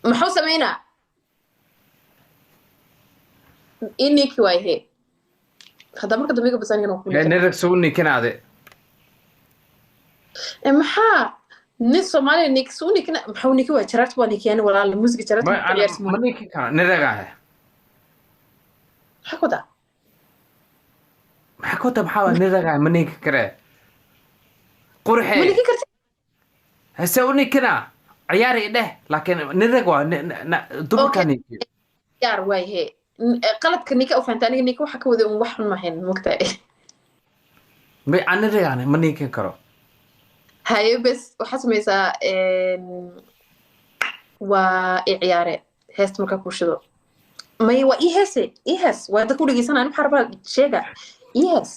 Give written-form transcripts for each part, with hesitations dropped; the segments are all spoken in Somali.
Muxuu sameynaa? Iniki waay he. Hadda marka dambe iga basan ku. Nin rag soo ninkinaade. Maxaa nin Soomaaliya nik soo nikina? Maxuu niki waay? Jaraarta waa nikiyaan walaal, muusiga jaraarta ma ku ciyaarsi. Ma ninkin karo, nin rag ah. Maxaa ku daa? Maxaa ku ta? Maxaa waa nin rag ah, ma ninkin karee. Ma Qurxee. Niki karti. Hase u ninkina, ciyaari dheh, laakiin nin rag waa dumarkaa Okay. ninkiyo. Ciyaar waay he. Qaladka nika u fahantay, aniga nika waxa ka waday un wax xun mahayn, mogtahay. Ma aan nin rag ah, ma ninkin karo. Haye, bes waxaa samaysaa, waa i ciyaare heesta markaa kuu shido. May, waa ii heese, ii hees, waa dadku dhegeysanaya. Maxaa rabaa sheega, ii hees.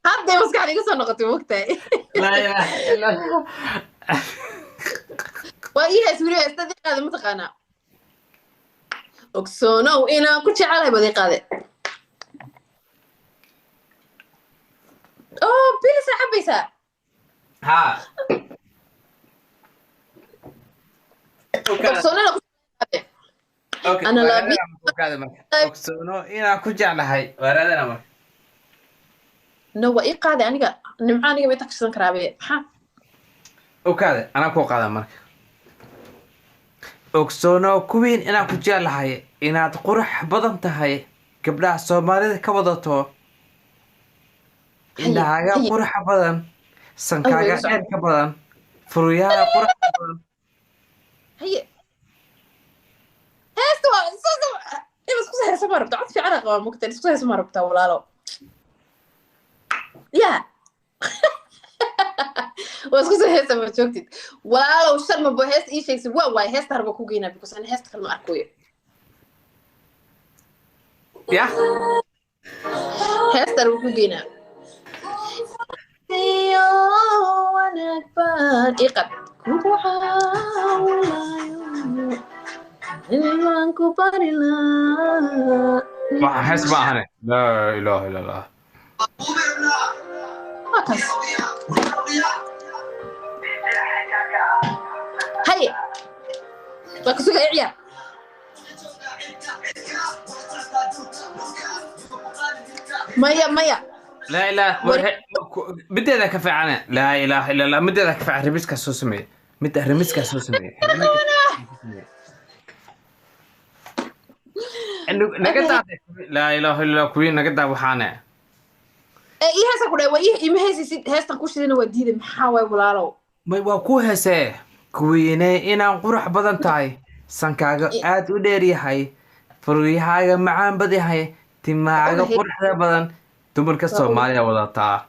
Hadday maskaxda iga soo noqotay, mogtahay. Laa ilaaha illa Allah. Waa ii hees weliba, heesta ii qaade. Mataqaanaa ogsoonow inaan ku jecelahay baad ii qaade. Oh, bilisa cabaysaa. Ha. Ogsoonana ku jecelahay. Okay. Ana waa laabi- raadinaa marka, ogaada marka. Ogsoono inaan ku jeclahay waa raadinaa marka. No, waa ii qaade aniga, nimca aniga bay takshsan karaabe, maxaa? Ogaada, anaa ku qaada marka. Ogsoono kuwiin inaan ku jeclahay, inaad qurux badan tahay, gabdhaha Soomaalida ka wadato. Haye, indhahaaga haye. Quruxa badan, sankaaga Awgeed. Dheerka badan, furyaha quruxda badan. Haye, heesta waa ima isku heesa ma rabta? Cod fiican qabaa, mugta isku heesa ma rabtaa walaalo? Ya, waa isku soo heesa ma joogtid walaalow. Shan mabo heesta ii sheegsid waa waay heesta harba ku geynaa, because ani heesta kale ma arkayo. Ya. Heesta harba ku geynaa. Iyo wanaag baan iqad kugu caawinayo, ilmaan ku bari lahaa. Waxa hees ma ahane, laa ilaaha illa Allah. Waa kaas. Haye, waa ku sugaya, ciyaar. Maya, maya. Laa ilaaha mideeda ka fiicane, laa ilaaha illa Allah, mideeda ka fiican, remiiskaa soo sameeye, midda remiiskaa soo sameeye. Naga daade, laa ilaaha illa Allah, kuwii naga daa waxaane. Ee ii heesa ku dhahay, waa ii ima heesaysid, heestan ku shidina waa diiday. Maxaa waay walaalow? May, waa ku heesee kuwiine inaan qurux badan tahay, sankaaga aad u dheer yahay, furyahaaga macaan bad yahay, timahaaga Ogahay. Quruxda badan dumarka Soomaaliya wadataa.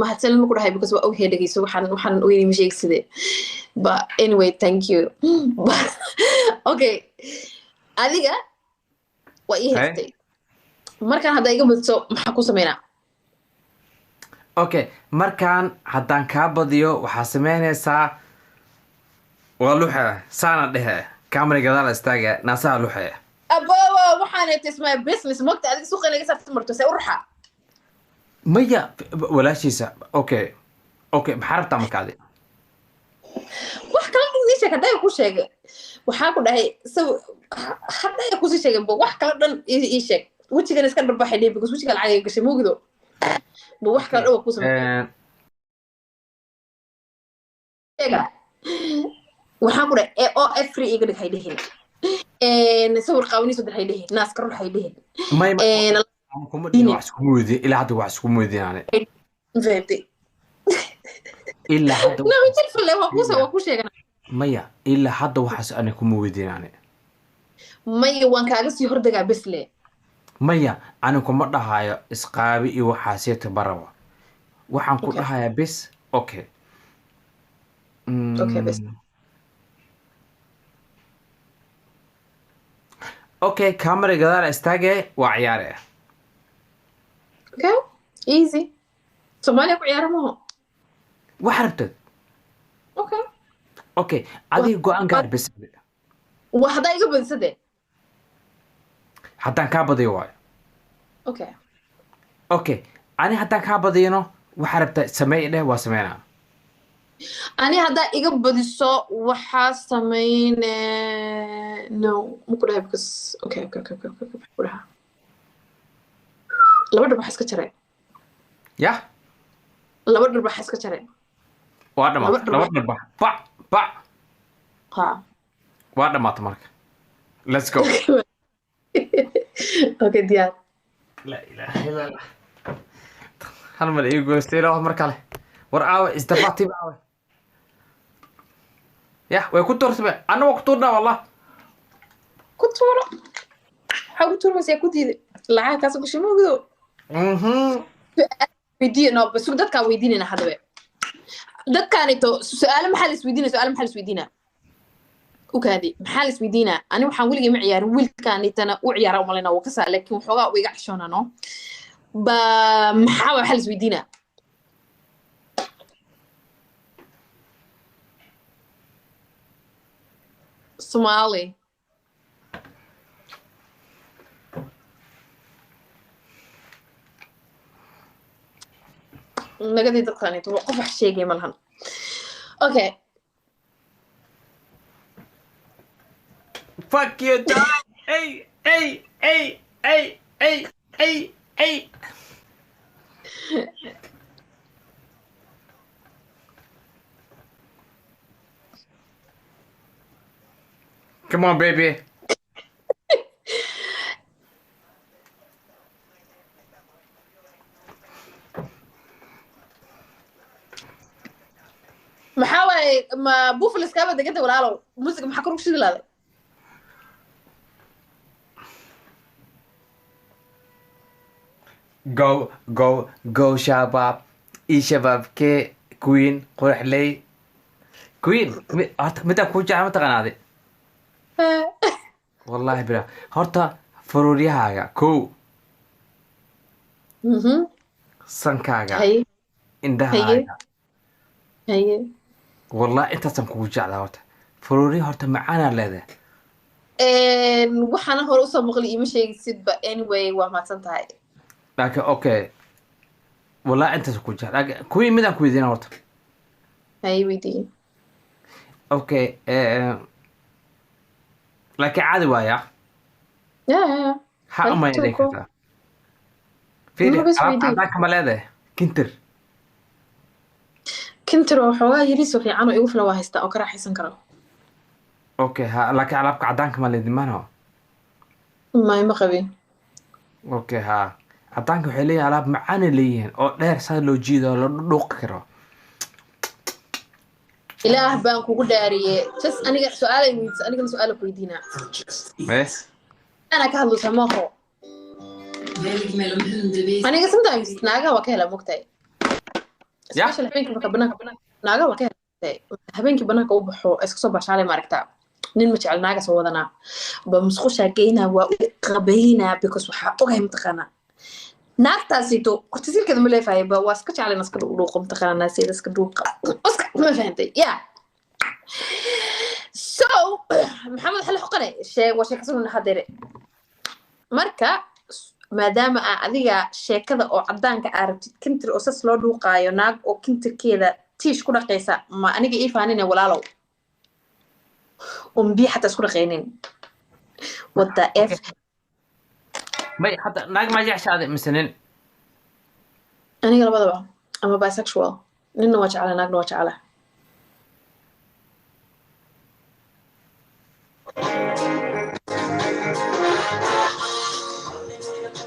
Mahadsanid ma ku dhahay, because waa ogyahay. Dhegeyso, waxaan ogeynay ma sheegside, but anyway, thank you. But, okay, adiga waa ii Hey. heestay. Markaan haddaa iga badiso, maxaa ku sameynaa? Okay, markaan haddaan kaa badiyo, waxaa sameynaysaa, waa luxe saana dhehe, camera gadaal istaaga, naasaha luxe. Abowa, waxaan it is my business, mogta adiga suuqa inaga saarta marto see u ruxa. Maya, walaashiisa. Okay, maxaa rabtaa marka adi? Wax kala dhan ii sheeg. Haddaa ku sheegay, waxaa ku dhahay saw haddaa kusii sheegay bo, wax kala dhan ii sheeg. Wejigan iska dharbaxay dhihi, because wejiga lacag ay gashay, moogido bo, wax kala dhan waa ku samey. Sheega, waxaan ku dhahay e o free iga dhig hay dhihin, sawir qaawaniiso dir hay dhihin, naaska rux hay dhihin. May, kuma dhihin, wax iskuma weydiin ilaa hadda, wax iskuma weydiin ani. Fahamtay? Ilaa hadda. No, jirfale waa kuusa, waa ku sheegana. Maya, ilaa hadda waxaas ani kuma weydiin ani. Maya, waan kaaga sii hordegaa besle. Maya, ani kuma dhahayo isqaabi iyo waxaasiyta baraba, waxaan ku Okay. dhahayaa bis, okay. Okay, bes. Okay, camera gadaal istaage, waa ciyaare. Okay, easy. Soomaaliya ku ciyaara maho. Wax rabtad. Okay. Okay, adiga go-aan gaar bis. Waa haddaa iga badisade. Haddaan kaa badiyo waayo. Okay. Okay, ani haddaan kaa badiyano, waxaa rabta sameey dheh, waa sameynaa. Ani haddaa iga badiso waxaa sameyne, no, ma ku dhahay, because okay, maxaa ku dhahaa? Laba dhar waxaa iska jaray. Yah. Laba dhar waxaa iska jaray. Waa Laba dhamaatay. dhar. Laba dharbax, bac bac. Ha. Waa dhamaatay marka, let's go. Okay, diyaar. Laa ilaaha illa Allah. Hal mar ii goystay ilaa mar kale. War aawe isdabati aawe? Yah, way ku tuurtay, anna waa ku tuurnaa wallah. Ku tuuro, maxaa ku tuurmaysaa? Ku diiday lacag kaas gashay, ma ogdo. Weydiiyo, no, bas dadkaa weydiinayna haddaba, dadkaanito su-aalo maxaa la isweydiinaya? Su-aalo maxaa la isweydiinaa? Ukaadi, maxaa la isweydiinaa? Ani waxaan weligay ma ciyaarin, wiilkaanitana u ciyaara umalayna, wuu kasaa, laakiin waxoogaa u iga xishoona. No, ba maxaa waxaa la isweydiinaa? Somali. Nagadii dadkaanito qof wax sheegay ma lahan. Okay. Fuck you, dog. Hey, hey, hey, hey, hey, hey, hey. Come on, baby. Maxaa waaye? Ma buffaliskaaba deganta, walaalow? Music maxaa kor u shidi lahday? Go, go, go, Shabab. I Shabab ke Queen Quraxley. Queen, horta midaan kuu jecel ma taqaanaaday? Wallahi bila. Horta faruuryahaaga kow, sankaaga, haye indhahaaga. Haye. Wallahi intaasaan kugu jeclaa. Horta faruurya horta macaanaa leedahay. Waxaana hore usoo maqli iima sheegaysid ba. Anyway, waa mahadsan tahay. Laakiin okay, wallahi intaas ku jecel. Laakiin Queen, midaan ku weydiina horta. Haye, weydiiye. Okay, laakiin caadi waaya. Ya. Ha, uma yeelan kartaa. Fiiri. Ma bas alaab weydiin. Cadaanka ma leedahay kintir? Kintir oo xoogaa yariisoo fiican oo igu filan waa haystaa oo ka raaxaysan karo. Okay, ha, laakiin alaabka cadaanka ma leedin mano? May, ma qabin. Okay, ha, cadaanka waxay leeyihin alaab macaanay leeyihiin oo dheer, saa loo jiido oo loo dhuuqi karo. Ilaah baan kugu dhaariye, just aniga su-aalay weydiisa, anigana su-aala ku weydiinaa. Eh. Anaa ka hadlo samaaho. Välj mellan hundvis Aniga sometimes naagaha waa ka helaa, mogtahay? Ya. Especially habeenkii marka banaanka, naagaha waa ka helaa. Habeenkii banaanka u baxo, iska soo bashaalay, maaragtaa? Nin ma jecel, naaga soo wadanaa ba musqushaa geynaa, waa u qabaynaa, because waxaa ogahay, mataqaanaa, naagtaasito horta silkeeda ma leefahay ba, waa iska jeclay iska dhuuqo, mataqaanaa, naaseeda iska dhuuqa iska, ma fahantay? Ya, so Maxamed xale xoqane sheeg, waa sheekasanuna hadeere. Marka maadaama aa adiga sheekada oo cadaanka aa rabtid, kintir oo sas loo dhuuqaayo, naag oo kintirkeeda tiish ku dhaqaysa, ma aniga ii faanine, walaalow, oon biyo xataa isku dhaqaynin? What the f? May, hadda naag ma jecshaaday mise nin? Aniga labadaba, ama bisexual. Ninna waa jecla, naagna waa jecla.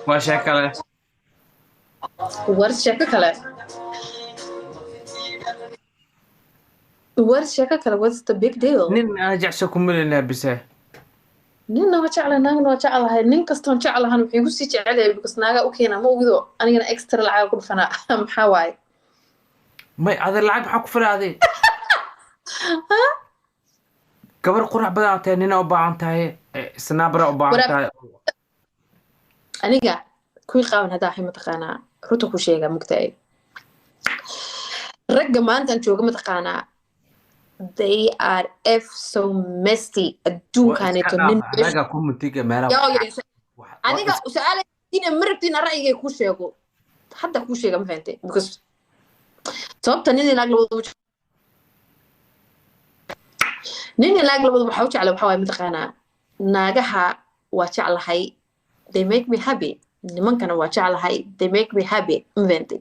Waa sheeko kale. War sheeko kale, war sheeko kale. What's the big deal? Nin ana jecsho kumalina bise? Ninna waa jeclahay, naagna waa jeclahay. Nin kastoon jeclahan wuxuu igu sii jecelyahay because naagaa u keenaa, ma ogido? Anigana extra lacaga ku dhufanaa. Maxaa waaye? May, ada lacag maxaa ku filaaday? Gabar qurux badan tahay, nina u baahan tahay, snaabra u baahan tahay. Aniga kuwii qaawan haddaa waxay, mataqaanaa, runta ku sheegaa, mugtahay, ragga maantaan jooga, mataqaanaa, they are f so messy adduunkaneeto nin. Anaga community-ga meelaha Aniga su-aal ma rabtiin ra'yigay kuu sheego, hadda kuu sheega, ma fahantay? Because sababta nin naag labadaba Nin iyo naag labadu waxaa u jeclay, waxaa waaye mataqaanaa, naagaha waa jeclahay, they make me happy. Nimankana waa jeclahay, they make me happy. Ma fahantay?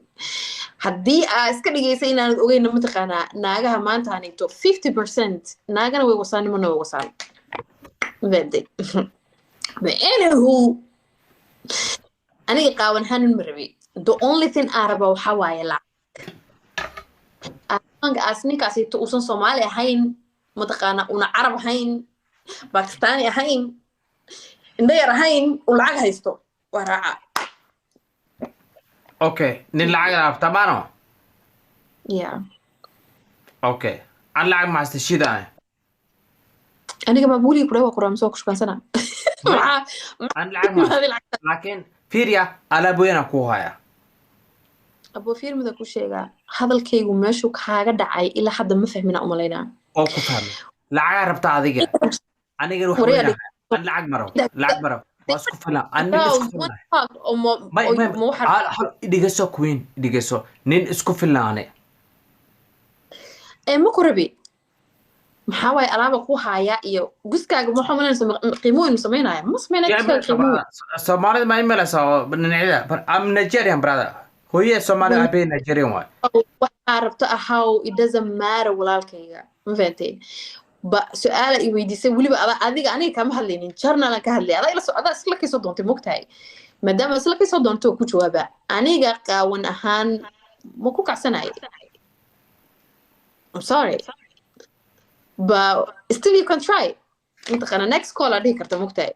Haddii aa iska dhigaysa inaanad ogeyna, mataqaanaa, naagaha maanta hanayto 50% naagana way wasaan, nimana way wasaan. Ma fahantay? But anywho, aniga qaawan ahaan ma rabi. The only thing aan raba waxaa waaye lacag. As ninkaasito uusan Soomaali ahayn, mataqaana, una Carab ahayn, Bakistaani ahayn, indho yar ahayn, uu lacag haysto, waa raaca. Okay, nin lacag rabta maano? Yeah. Okay, an lacag ma haysta shida. Aniga maa weligii kudhahay waa kuraa, mise waa ku shukaansana? Maxaa? An lacag ma Maxaad lacag? Laakiin fiiriya, alaab weyn aan ku haya. Abo, fiirmida ku sheegaa, hadalkaygu meeshuu kaaga dhacay ilaa hadda ma fahmina umalaynaa. Oo ku fahmay, lacagaa rabta adiga, anigana wax Waryaa. weyn an lacag maro, lacag maro, waa isku filan, an nin isku filan. May may. Ma waxaa Hal hal dhegeyso, queen, dhegeyso, nin isku filaane. Ee ma ku rabi. Maxaa waaye alaaba ku haaya iyo guskaaga? Maxaa umalanaysa qiimooyin samaynaya? Ma samaynaya guskaaga qiimooyin. Soomaalida ma imalaysa oo dhinacyada? I'm Nigerian, brother. Hooye Soomaali, aabbe Nigerian waay. Waxaa rabto ahaw, it doesn't matter, walaalkayga. Ma fahantay? Ba su-aala i weydiisay weliba ada adiga, aniga kama hadlaynin, journalan ka hadlay. Adaa ila so adaa isla kasoo doontay, mogtahay? Maadaama isla kasoo doonto, ku jawaaba. Aniga qaawan ahaan ma ku kacsanayo. I'm sorry, but still you can try, mataqaana. Next call aa dhihi karta, mogtahay?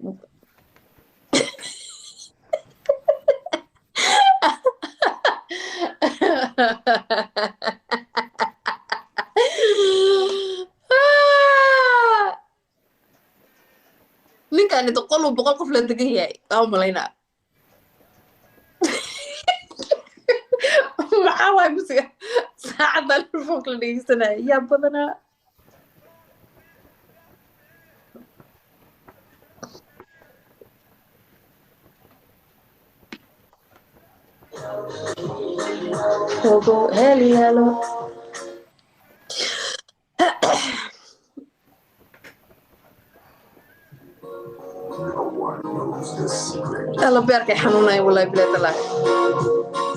Ninkaan qol uu 100 qof la degan yahay waa umalaynaa. Maxaa waay musiga saacaddan foog la dhegeysanaya? Yaa badanaa. Ogo hel yeelo. Alla, beerkay xanuunaya, wallahi bilahi talaahi.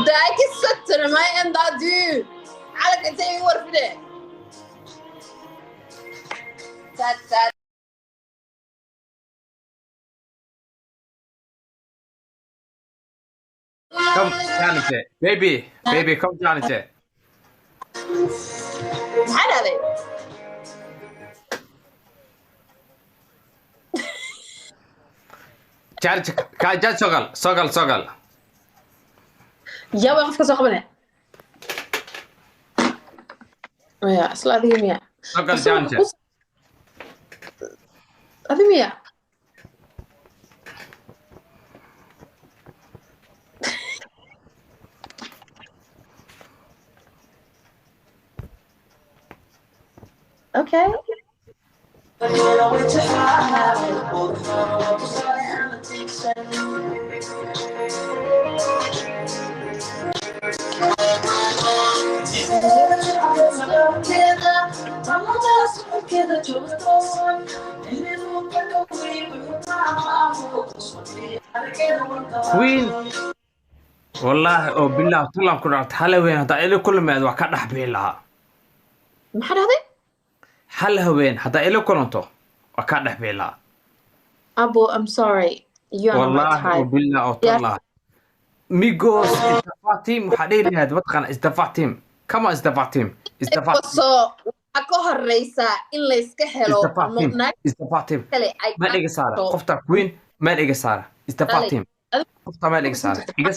Det er ikke søtere meg enn da du! Calanka intee igu warfide? Ta- ta- Come challenge, baby, baby, come challenge. Maxaa dhahday? Challenge ka ja, sogal sogal sogal. Yaa way qofka soo qabanaya? Maya, isla adiga miya? Sogal challenge. Adi miya? Okay. Queen, wallahi oo bilah tulan ku dhacta, hal haween haddaa ila kulmeed waa ka dhex bixi lahaa. Maxaa dhahday? Hal haween haddaa ila kulanto waa ka dhex bixi lahaa. Abo, I'm sorry, you are not my wallahi oo type. Bilah oo tallah migos isdafac team waxaa dhihi lahayd, mataqaana, isdafac team, come on, isdafac team, isdafac team. So waxaa ka horeysa in layska helo Isdafac team. Naag Isdafac team. kale ay Meel iga saara. So Qofta queen meel iga saara, isdafac Dhalay. team. Qofta meel iga saara, iga.